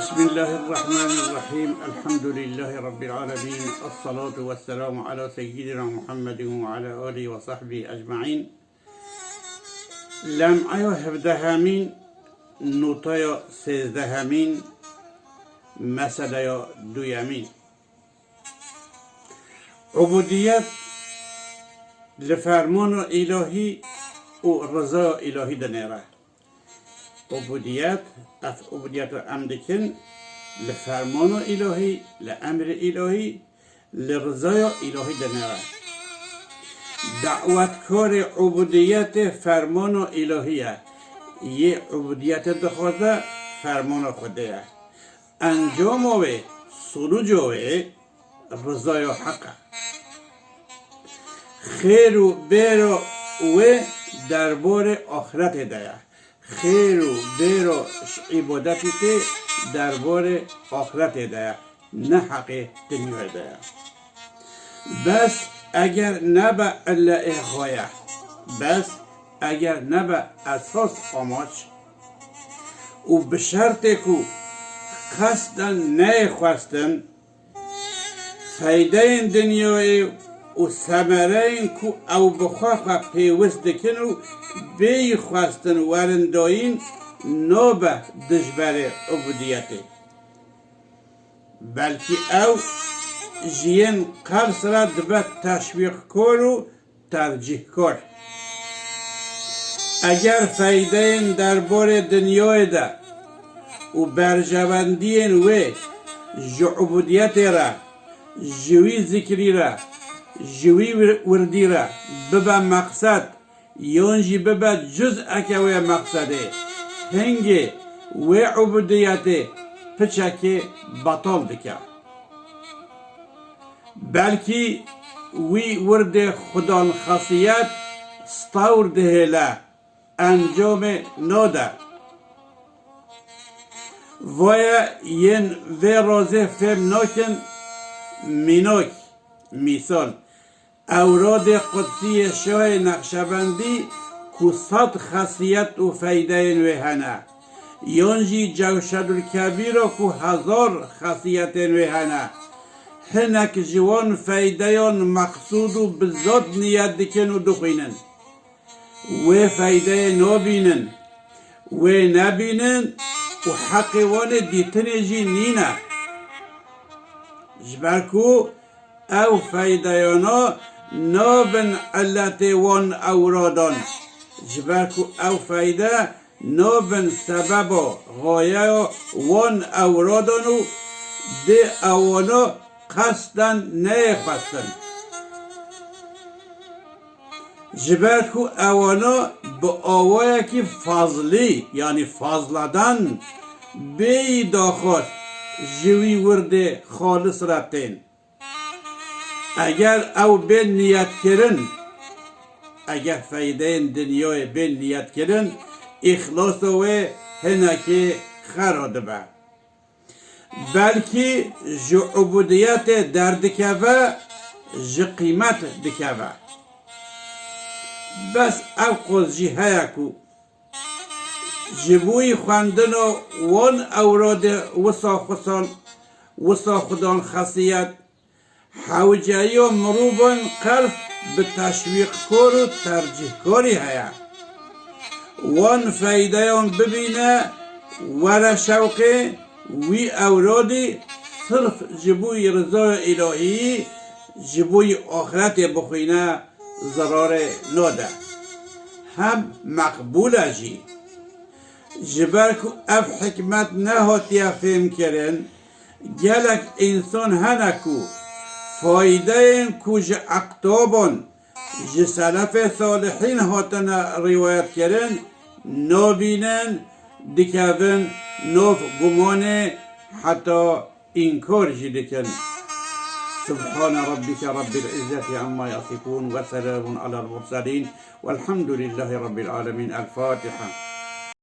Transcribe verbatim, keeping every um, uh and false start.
بسم الله الرحمن الرحيم. الحمد لله رب العالمين. الصلاة والسلام على سيدنا محمد وعلى آله وصحبه أجمعين. Lem'eya hevdehemîn, notaya sêzdehemîn, meseleya duyemîn. Ubudiyet li fermana îlahî û rizaya îlahî dinêre. Ubudiyet, ev ubudiyeta em dikin li fermana îlahî, li emrê îlahî, li rizaya îlahî dinêre. Dawetkarê ubudiyetê fermana îlahî ye. Yê ubudiyetê dixwaze fermana Xwedê ye. Encama wê, sonuca wê, rizaya heq e. Xêr û bêra wê derbarê axretê de ye. Xêr û bêra ji îbadetê tê derbarê axretê de ye, ne heqê dinyayê de ye. Bes eger nebe ille ê xwe ye, bes eger nebe esas amaç û bi şertê ku qesden neyê xwestin, feydeyên dinyayê û semereyên ku ew bi xwe xwe pêwist dikin û bêyî xwestin werin dayîn, nabe dijberê ubudiyetê. Belkî ew ji yên qers re dibe teşwîqkar û tercîhkar. Eger feydeyên derbarê dinyayê de û berjewendiyên wê ji ubudiyetê re, ji wî zikrî re, ji wî wir-, wirdî re bibe meqsed, yan jî bibe cuz'eke wê meqsedê, hingê wê ubudiyetê piçekê betal dike. Belkî wî wirdê xudanxesiyet stawr dihêle, encamê nade. Vaye yên vê razê fêm nakin, mînak, mîsal, Ewradê Qudsî yê Şahê Neqşebendî ku sed xesiyet û feydeyên wê hene, yan jî Cewşedul Kebîra ku hezar xesiyetên wê hene, hinek ji wan feydeyan meqsûd û bi zad niyet dikin û dixwînin. Wê feydeyê nabînin, wê nebînin û heqê wan ê dîtinê jî nîne. Ji ber ku ew feydeyana nabin illetê wan ewradan, ji ber ku ew feyde nabin sebeba, xayeya wan ewradan û dê ewana qesden neyê xwestin. Ji ber ku ewana bi awayekî fazlî, yanî fazladan, bêyî daxwaz ji wî wirdê xalis re tên. Eger ew bên niyetkirin, eger feydeyên dinyayê bên niyetkirin, îxlasa wê hinekê xera dibe. Belkî ji ubudiyetê derdikeve, ji qîmet dikeve. Bes ev qos jî heye ku ji bo yî xwendina wan ewradê wisa xusan, wisa xudan xesiyet, hewceyiya mirovan qers bi teşwîqkar û tercîhkarî heye. Wan feydeyan bibîne, were şewqê wî ewradî sirf ji bo yî rizaya îlahiyî, ji bo yî axretê bixwîne, zerarê nade. Hem meqbûl e jî. Ji ber ku ev hikmet nehatiye fêmkirin, gelek însan hene ku faydeyên ku ji eqtaban, ji selefê salihîn hatine rîwayetkirin, nabînin, dikevin nav gumanê, heta înkar jî dikin. Subhane rabbike rabbil izzeti amma yasifun ve selamun alel murselin velhamdülillahi rabbil alemin. El Fatiha.